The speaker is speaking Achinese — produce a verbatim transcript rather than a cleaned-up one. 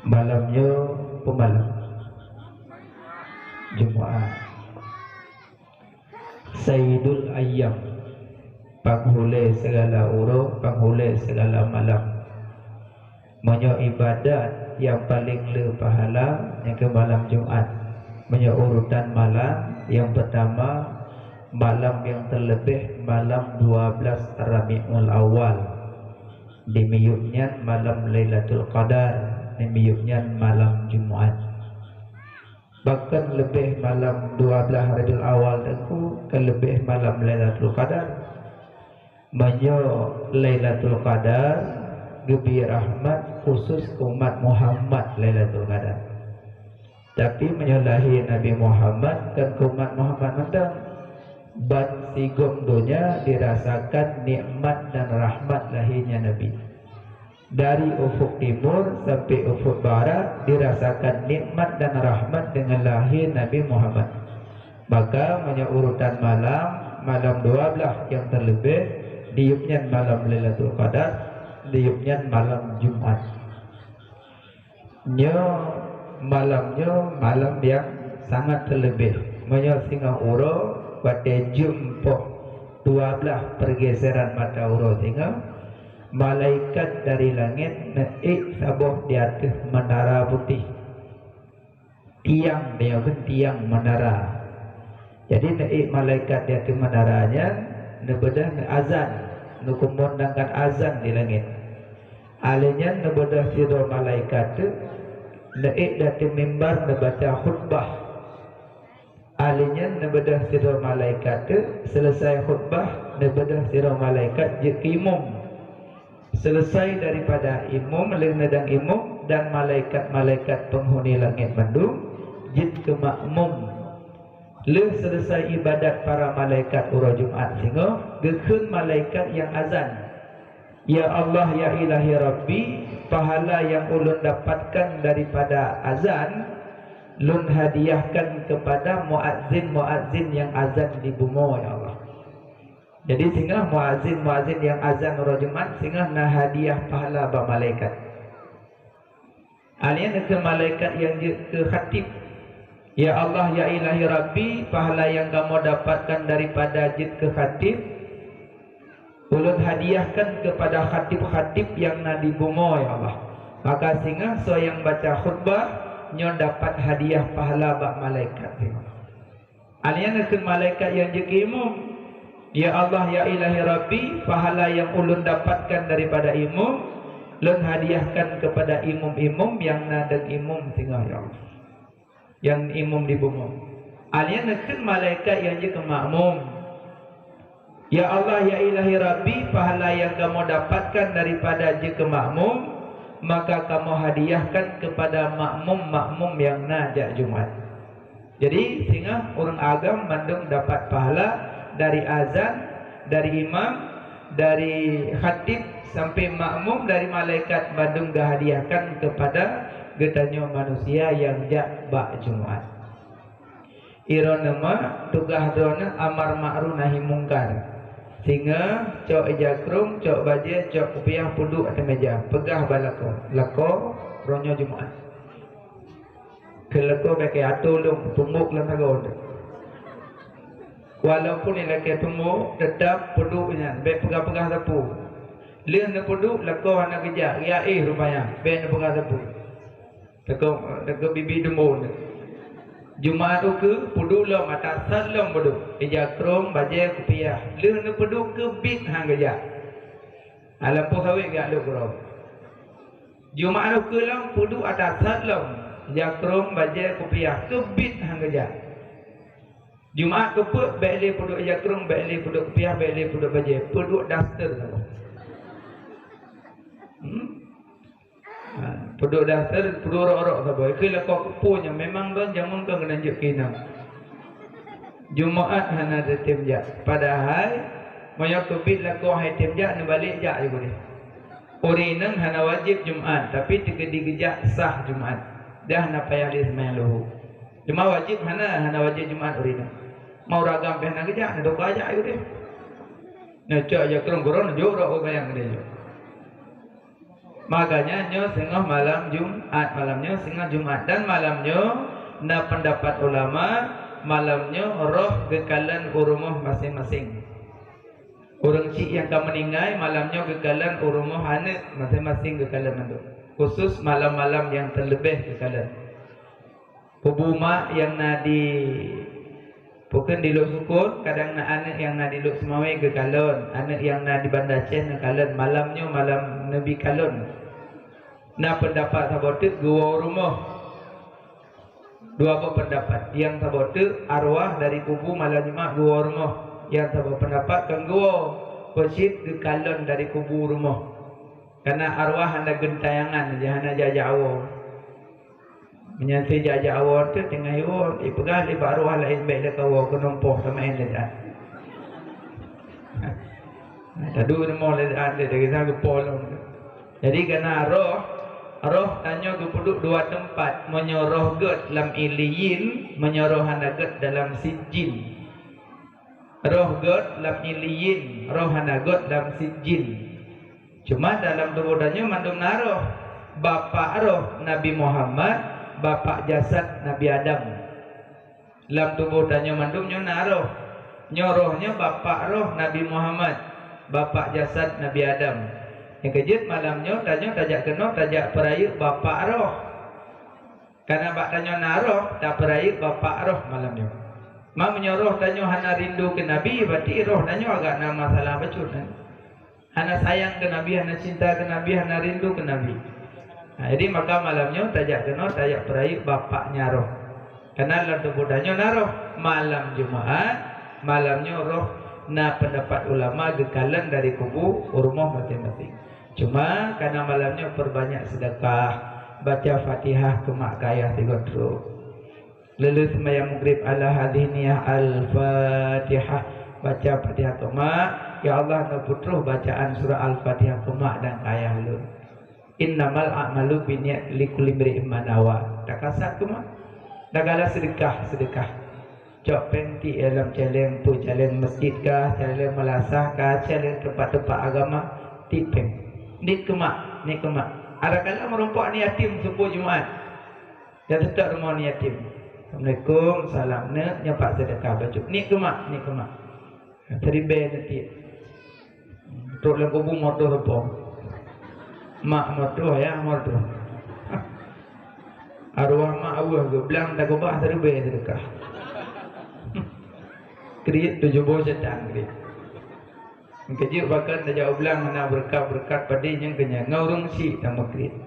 Malam nyoe peumalam Jumaat, Saidul Ayyam, panghulée segala uroe, panghulée segala malam. Meunyoe ibadat nyang paleng le pahala, nyang keu malam Jumaat. Meunyoe urutan malam, nyang peutama, malam nyang teuleubeh malam dua blaih Rabiul Awal. Di miyueb nyan malam Lailatul Qadar, di miyueb nyan malam Jumaat. Bahkan leubeh malam dua blaih Rabiul Awal teungku, ka leubeh malam Lailatul Qadar. Meunyoe Lailatul Qadar geubri rahmat khusus umat Muhammad Lailatul Qadar. Tapi meunyoe lahé Nabi Muhammad, kon keu umat Muhammad mantong. Ban sigom donya dirasakan nikmat dan rahmat lahé nyan Nabi. Dari ufuk timur sampai ufuk barat dirasakan nikmat dan rahmat dengan lahé Nabi Muhammad. Maka, meunyoe urutan malam, malam dua blaih nyang teuleubeh, di yub nyan malam Lailatul Qadar, di yub nyan malam Jumaat. Nyoe malam nyoe malam nyang sangat teuleubeh. Meunyoe singoh uroe watée jeuem poh dua blaih pergeseran mata uroe singoh, malaikat dari langét neuék saboh di ateueh menara putéh. Tiang, nyoe kheun tiang menara. Jadi neuék malaikat di ateueh menara nyan, neubeudôh neuazan, neukumandangkan azan di langét. Alèh nyan neubeudôh sidroe malaikat teuk neuék di ateueh mimbar neubaca khutbah. Alèh nyan neubeudôh sidroe malaikat teuk, seuleusai khutbah neubeudôh sidroe malaikat jeuet keu imum. Seuleusai daripada imum, lheueh neudong imum dan malaikat-malaikat peunghuni langét mandum jeuet keu makmum. Lheueh seuleusai ibadat para malaikat uroe Jumaat singoh, geukheun malaikat nyang azan, "Ya Allah, ya Ilahi Rabbi, pahala nyang ulôn dapatkan daripada azan, lôn hadiahkan keupada muazin-muazin nyang azan di bumoe, ya Allah." Jadi, singoh muazin-muazin nyang azan uroe Jumaat, singoh na hadiah pahala bak malaikat. Alèh nyan keu malaikat nyang jeuet keu khatib, "Ya Allah, ya Ilahi Rabbi, pahala nyang kamoe dapatkan daripada jeuet keu khatib, ulôn hadiahkan keupada khatib-khatib nyang na di bumoe, ya Allah." Maka singoh soe nyang baca khutbah nyoe dapat hadiah pahala bak malaikat singoh. Alèh nyan kheun malaikat nyang jeuet keu imum, "Ya Allah, ya Ilahi Rabbi, pahala nyang ulôn dapatkan daripada imum, lôn hadiahkan keupada imum-imum nyang na dong imum singoh, ya Allah, nyang imum di bumoe." Alèh nyan kheun malaikat nyang jeuet keu makmum, "Ya Allah, ya Ilahi Rabbi, pahala nyang kamoe dapatkan daripada jeuet keu makmum, maka kamoe hadiahkan keupada makmum-makmum nyang na jak Jumaat." Jadi, singoh ureueng agam mandum dapat pahala dari azan, dari imam, dari khatib sampai makmum, dari malaikat, mandum geuhadiahkan keupada geutanyoe manusia nyang jak bak Jumaat. Droeneuh ma, tugaih droeneuh amar makruf nahi mungkar. Singoh cok ija krông, cok bajèe, cok kupiah, peuduek ateueh mèja, peugah bak lakoe, "Lakoe, uroe nyoe Jumaat." Keu lakoe bèk keu atô lôn tumbok lam sagoe. Walaupun ilakèe tumbok, teutap peuduek nyan, bèk peugah-peugah sapeue. Lheueh neupeuduek, lakoe hana geujak, geujak éh rupanya, bèk neupeugah sapeue. Teukeu, teukeu bibi dumbon. Jumaat ukeue, peuduek lom, ata sat lom peuduek. Ija krông, bajèe, kupiah. Lheueh neupeuduek keubiet han geujak. Alah poh sawét geujak lhok keudroe. Jumaat ukeue lom, peuduek ata sat lom. Ija krông, bajèe, kupiah. Keubiet han geujak. Jumaat keupeuet, bèk lé peuduek ija krông, bèk lé peuduek kupiah, bèk lé peuduek bajèe. Peuduek daster saboh. Hmm? Ha, peuduek daster, peuduek rok-rok saboh. Ikeu lakoe keupeue nyan, memang ban jameun ka keuneuk jeuet keu inong. Jumaat hana teutem jak. Padahai, meunyoe keubiet lakoe han teutem jak, neubalek jak ju keudeh. Ureueng inong hana wajéb Jumaat, tapi teukeudi geujak sah Jumaat. Dah hana payah lé seumayang luhô. Cuma wajéb hana, hana wajéb Jumaat ureueng inong. Ma ureueng agam pih hana geujak, neudong jak ju keudeh. Neucok jak krông gurong, neujok rok ureueng inong keudeh jok. Makanya nyoe singoh malam Jumat, malam nyoe singoh Jumat, dan malam nyoe na pendapat ulama, malam nyoe roh geukalon u rumoh maséng-maséng. Ureuëng chik nyang ka meuninggai malam nyoe geukalon u rumoh aneuëk, maséng-maséng geukalon mandum. Khusus malam-malam nyang teuleubeh geukalon. Kubu mak nyang na di, bukon di Lhoksukon, kadang na aneuëk nyang na di Lhokseumawe geukalon, aneuëk nyang na di Banda Aceh neukalon, malam nyoe malam neubi kalon. Na pendapat saboh teuk geuwoe u rumoh. Dua boh pendapat. Nyang saboh teuk arwah dari kubu malam Jumat geuwoe u rumoh. Nyang saboh pendapat kon geuwoe, peucit geukalon dari kubu u rumoh. Karena arwah hana geuntayangan, hana jak-jak woe. Meunyoe si jak-jak awon teuh teungoh iwoe, ipeugah lé bak arwah laén, "Bék lé kawoe, keunoe poh teuma lé that." Tadu rumoh lé that, dari sana geupoh lom. Jadi kana roh, roh tanyoe geupeuduek dua teumpat. Meunyoe roh gét lam Iliyin, meunyoe roh hana gét dalam Sijjin. Roh gét lam Iliyin, roh hana gét lam Sijjin. Cuma dalam tuboh tanyoe mandum na roh. Bapak roh Nabi Muhammad, bapak jasad Nabi Adam. Lam tuboh tanyoe mandum nyoe na roh. Nyoe roh nyoe bapak roh Nabi Muhammad, bapak jasad Nabi Adam. Nyang keujeuet malam nyoe tanyoe tajak keunoe tajak peurayeuk bapak roh. Karena bak tanyoe na roh, tapeurayeuk bapak roh malam nyoe. Ma meunyoe roh tanyoe hana rindu keu Nabi, berarti roh tanyoe agak na masalah bacut nyan. Hana sayang keu Nabi, hana cinta keu Nabi, hana rindu keu Nabi. Nah, jadi maka malam nyoe tajak keunoe, tajak peurayeuk bapaknya roh. Karena lam tuboh tanyoe na roh. Malam Jumaat, malam nyoe roh na pendapat ulama geukalon dari kubu u rumoh maséng-maséng. Cuma karena malam nyoe perbanyak sedekah, baca Fatihah keu mak keu ayah sigoe trok. Leuleuh seumayang Maghrib, ala hadhihi niyah, Al-Fatihah. Baca Fatihah keu mak, "Ya Allah, neupeutroh bacaan surah Al-Fatihah keu mak dan keu ayah lôn. Innamal a'malu binniyat, likulli imri'in ma nawa." Takasat keu mak. Dagala sedekah, sedekah. Cok péng tiek lam caleng, peue caleng masjid kah, caleng malasah kah, caleng teumpat-teumpat agama, tiek péng. Niet keu mak, niet keu mak. Adakala meurumpok aneuk yatim seupôt Jumat. Nyang teutap rumoh aneuk yatim. Assalamualaikum, salam neuk, nyoe pat seudeukah bacut. Niet keu mak, niet keu mak. Seribèe neutiek. Trok lam kubu meutuah sapo? Mak meutuah, ayah meutuah. Arwah mak aweuh geublang takeubah seribèe seudeukah. Kriet tujoh boh setan kriet. Keujeuet bahkan tajak u blang hana beureukat-beureukat padé nyang keunyan. Ngon ureueng syiek tameukreueh.